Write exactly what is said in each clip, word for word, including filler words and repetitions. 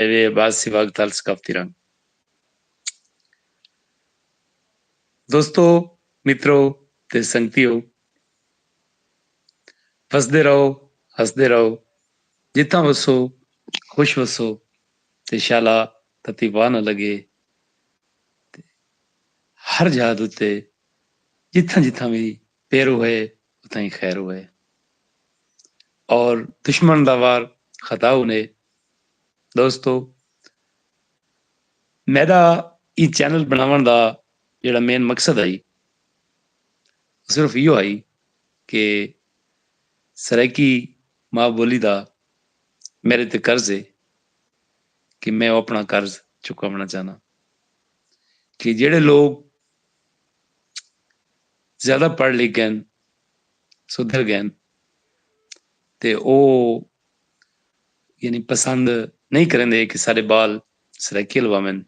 ایویں عباس سواگ تھل ثقافتی رنگ۔ دوستو، مترو تے سنگتیو، وسدے رہو، ہسدے رہو، جتھاں وسو، خوش وسو، تے شالا تتی واہ نہ لگے۔ تے ہر جہاد اتے جتھاں جتھاں وی پیرو ہے، اتھاں ہی خیر ہوئے۔ اور دشمن دا وار خطا ہونے۔ دوستو، میرا ای چینل بناون دا جڑا مین مقصد ہے، صرف ایہو ہے کہ سرائیکی ماں بولی دا میرے تے قرض ہے کہ میں او اپنا قرض چکاونا چاہنا کہ جڑے لوگ زیادہ پڑھ لکھ گئن، سدھر گئن، تے او یعنی پسند نہیں کرندے کہ سارے بال سرائیکی الواون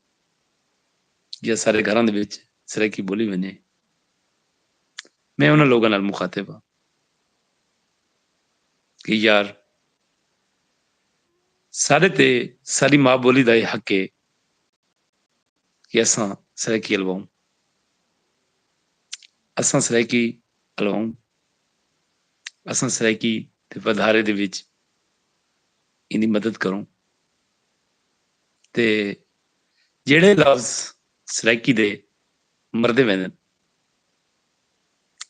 یا سارے گھراں دے وچ سرائیکی بولی ونجے۔ میں انہاں لوگاں نال مخاطب ہاں کہ یار، سارے تے ساری ماں بولی دا یہ حق ہے کہ اساں سرائیکی الواؤں، اساں سرائیکی الواؤں، اساں سرائیکی دے ودھارے دے وچ ایندی مدد کروں۔ تے جڑے لفظ سرائیکی دے مردے ویندن،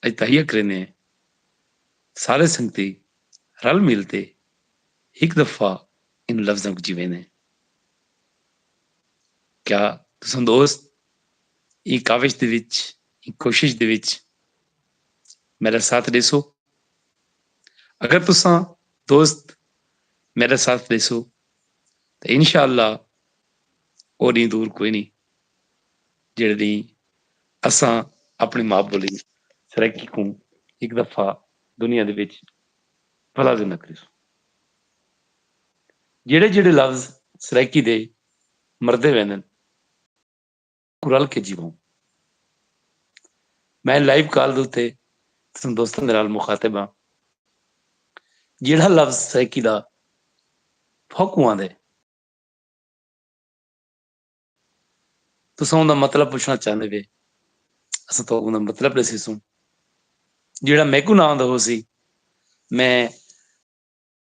اج تہیہ کریندے ہیں، سارے سنگتی رل مل تے ہک دفعہ ان لفظاں کو جیویں نے۔ کیا تساں دوست ایں کاوش دے وچ، ایں کوشش دے وچ میرا ساتھ ڈیسو؟ اگر تساں دوست میرا ساتھ ڈیسو تو انشاءاللہ او ڈینہہ دور کوئی نہیں جڑے ڈینہہ اساں اپنی ماں بولی سرائیکی کو ایک دفعہ دنیا دے وچ بھلا زندہ کریسوں۔ جڑے جڑے لفظ سرائیکی دے مردے ویندن، کوں رل کے جیووں۔ میں لائیو کال دے اتے تساں دوستاں دے نال مخاطب ہاں۔ جیڑھا لفظ سرائیکی دا پھوکوں آندے، تساں اوندا مطلب پچھنا چاہندے وے، اساں تہاکوں اوندا مطلب ݙسیسوں۔ جیڑھا میکوں نہ آندا ہوسی، میں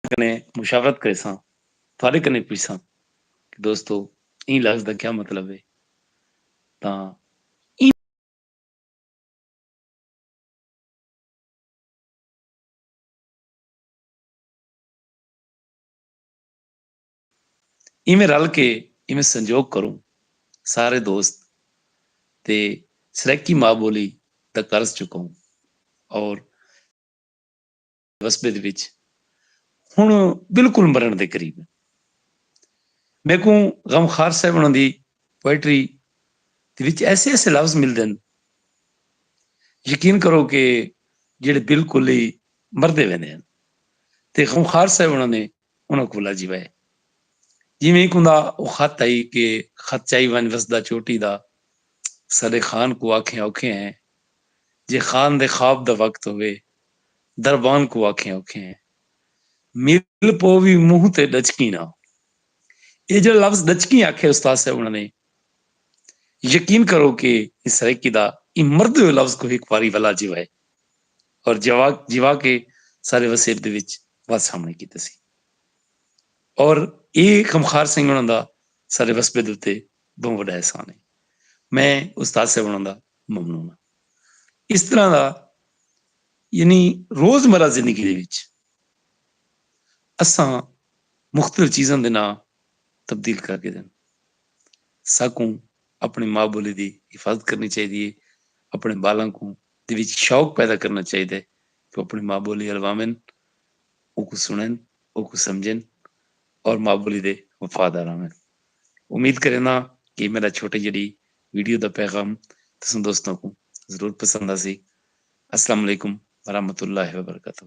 کنے مشاورت کریساں، تہاݙے کنے پچھساں کہ دوستو، ایں لفظ دا کیا مطلب ہے؟ تاں ایں ایویں رل کے ایویں سنجوگ کروں، سارے دوست تے سرائیکی ماں بولی دا قرض چکاؤں اور وسبے دے وچ ہن بالکل مرݨ دے قریب ہیں۔ میکوں غمخوار صاحب انہاں دی پوئٹری دے وچ ایسے ایسے لفظ ملدن، یقین کرو کہ جڑے بالکل ہی مردے ویندے ہیں۔ تے غمخوار صاحب انہاں نے انہاں کوں لاجی وائے۔ جیویں ہک ہوندا او خط آئی کہ خط چائی ونڄ وسدا چوٹی دا، ساݙے خان کوں آکھیں اوکھے ہیں، جے خان دے خواب دا وقت ہووے، دربان کوں آکھیں اوکھے ہیں۔ مل پووی منہ تے ݙچکی نہ۔ اے جڑا لفظ ݙچکی آکھے استاد صاحب انہاں نے، یقین کرو کہ اس سرائیکی دا ایں مردے ہوئے لفظ کوں ہک واری ولا جیوائے اور جیوا جیوا کے سارے وسیب دے وچ وت سامݨے کیتے سی۔ اور اے غمخوار سنگھ انہاں دا سارے وسبے دے اتے بہوں وݙا احسان ہے۔ میں استاد صاحب انہاں دا ممنون ہاں۔ اس طرح دا یعنی روزمرہ زندگی دے وچ اساں مختلف چیزاں دے ناں تبدیل کر گھدن۔ ساکوں اپݨی ماں بولی دی حفاظت کرݨی چاہیدی ہے، اپݨے ٻالاں کوں دے وچ شوق پیدا کرݨا چاہیدا ہے کہ او اپݨی ماں بولی الواون، اوکوں سݨن، اوکوں سمجھن اور ماں بولی دے وفادار رہون۔ امید کرینداں کہ میݙا چھوٹی جیڑھی ویڈیو دا پیغام تساں دوستاں کوں ضرور پسند آسی۔ السلام علیکم ورحمۃ اللہ وبرکاتہ۔